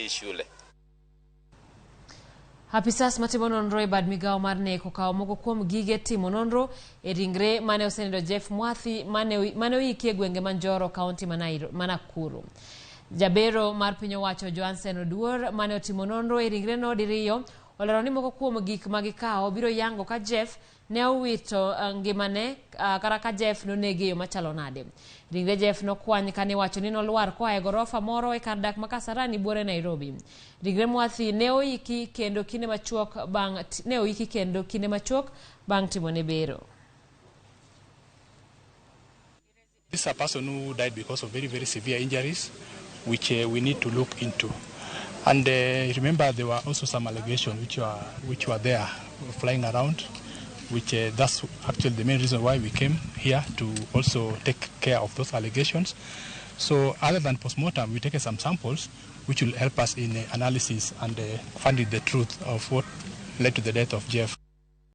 hii shule. Apisas matimo nonro e bad migawo mar nek okawo moko kuom gige timo nonro e ringre mane osenindo Jeff Mwathi mane oiki e gwenge ma Njoro, kaunti ma Nakuru. Jabero mar piny owacho Johansen Oduor mane otimo nonro e ringreno diriyo olero ni moko kuom gik ma gikawo biro yango ka Jeff ne owito ngimane kata ka Jeff nonegi e yo machalo nade. Ringre Jeff nokwany kane iwacho ni nolwar koa e gorofa moro e kar dak ma Kasarani buore Nairobi. Ringre Mwathi ne oiki kendo kinde machuok bang' ne oiki kendo kinde machuok bang' timone bero. This is a person who died because of very, very severe injuries, which we need to look into. And remember, there were also some allegations which were there flying around, which that's actually the main reason why we came here, to also take care of those allegations. So other than postmortem, we take some samples which will help us in analysis and finding the truth of what led to the death of Jeff.